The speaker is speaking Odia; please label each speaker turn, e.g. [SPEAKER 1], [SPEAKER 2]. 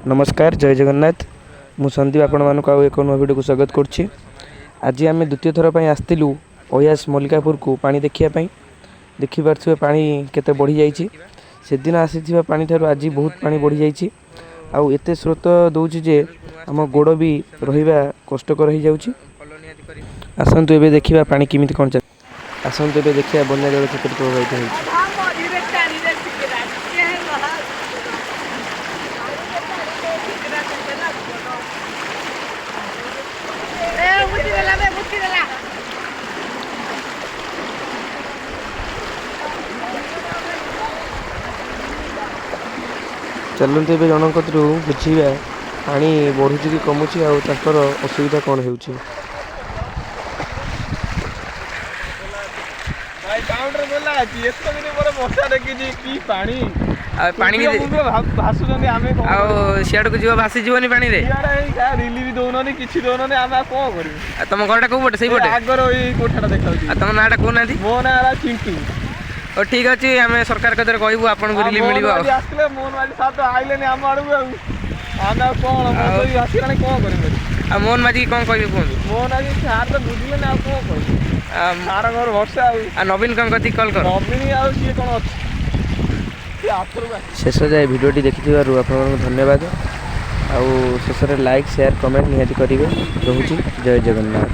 [SPEAKER 1] ନମସ୍କାର, ଜୟ ଜଗନ୍ନାଥ। ମୁଁ ସନ୍ଦୀପ, ଆପଣମାନଙ୍କୁ ଆଉ ଏକ ନୂଆ ଭିଡ଼ିଓକୁ ସ୍ୱାଗତ କରୁଛି। ଆଜି ଆମେ ଦ୍ୱିତୀୟ ଥର ପାଇଁ ଆସିଥିଲୁ ଅୟାସ ମଲ୍ଲିକାପୁରକୁ ପାଣି ଦେଖିବା ପାଇଁ। ଦେଖିପାରୁଥିବେ ପାଣି କେତେ ବଢ଼ିଯାଇଛି। ସେଦିନ ଆସିଥିବା ପାଣିଠାରୁ ଆଜି ବହୁତ ପାଣି ବଢ଼ିଯାଇଛି ଆଉ ଏତେ ସ୍ରୋତ ଦେଉଛି ଯେ ଆମ ଗୋଡ଼ ବି ରହିବା କଷ୍ଟକର ହେଇଯାଉଛି। ଆସନ୍ତୁ ଏବେ ଦେଖିବା ପାଣି କେମିତି କ'ଣ ଚାଲିଛି। ଆସନ୍ତୁ ଏବେ ଦେଖିବା ବନ୍ୟା ଜଳ କିପରି ପ୍ରଭାବିତ ହେଉଛି। ଚାଲନ୍ତୁ ଏବେ ଜଣଙ୍କ କତିରୁ ବୁଝିବା ପାଣି ବଢ଼ୁଛି କି କମୁଛି ଆଉ ତାଙ୍କର ଅସୁବିଧା କ'ଣ ହେଉଛି।
[SPEAKER 2] ଭାଇ, ବାଉଣ୍ଡରୀ ଖୋଲା ଅଛି। ଏତେ ଦିନ ପରେ ବର୍ଷା ଦେଖିଛି, କି ପାଣି!
[SPEAKER 3] ଆଉ ପାଣି
[SPEAKER 2] ଭାସୁଛନ୍ତି ଆମେ।
[SPEAKER 3] ଆଉ ସିଆଡ଼କୁ ଯିବ, ଭାସିଯିବନି ପାଣିରେ?
[SPEAKER 2] ରିଲିଫ ଦଉନାହାନ୍ତି, କିଛି ଦଉନାହାନ୍ତି, ଆମେ ଆଉ କଣ କରିବୁ?
[SPEAKER 3] ଆଉ ତମ ଘରଟା କୋଉ ପଟେ? ସେଇ ପଟେ?
[SPEAKER 2] ଆଗର ଏଇ କୋଠାଟା ଦେଖାଉଛି।
[SPEAKER 3] ଆଉ ତମ ନାଁଟା କହୁନାହାନ୍ତି?
[SPEAKER 2] ମୋ ନାଁ ହେଲା ଚିଣ୍ଟୁ।
[SPEAKER 3] ହଉ, ଠିକ ଅଛି, ଆମେ ସରକାର କତିରେ କହିବୁ, ଆପଣଙ୍କୁ ରିଲିଫ ମିଳିବ। ଆଉ
[SPEAKER 2] ଆସିଥିଲେ ମୋହନ ମାଝୀ ସାର୍ ତ ଆଇଲେନି ଆମ ଆଡ଼କୁ। ଆଉ ଆମେ ଆଉ କଣ ଆସିଲାଣି, କଣ କରିବୁ?
[SPEAKER 3] ଆଉ ମୋହନ ମାଝୀ କଣ କହିବେ କୁହନ୍ତୁ?
[SPEAKER 2] ମୋହନ ମାଝୀ ସାର୍ ତ ବୁଝିଲେନି, ଆଉ କଣ କହିବୁ? ସାର ଘର ବର୍ଷା। ଆଉ
[SPEAKER 3] ଆଉ ନବୀନ କଣ କତିକି କଲ୍ କର।
[SPEAKER 2] ନବୀନ ଆଉ ସିଏ କଣ ଅଛି?
[SPEAKER 1] ଶେଷ ଯାଏ ଭିଡ଼ିଓଟି ଦେଖିଥିବାରୁ ଆପଣମାନଙ୍କୁ ଧନ୍ୟବାଦ। ଆଉ ଶେଷରେ ଲାଇକ୍, ସେୟାର, କମେଣ୍ଟ ନିହାତି କରିବେ। ରହୁଛି, ଜୟ ଜଗନ୍ନାଥ।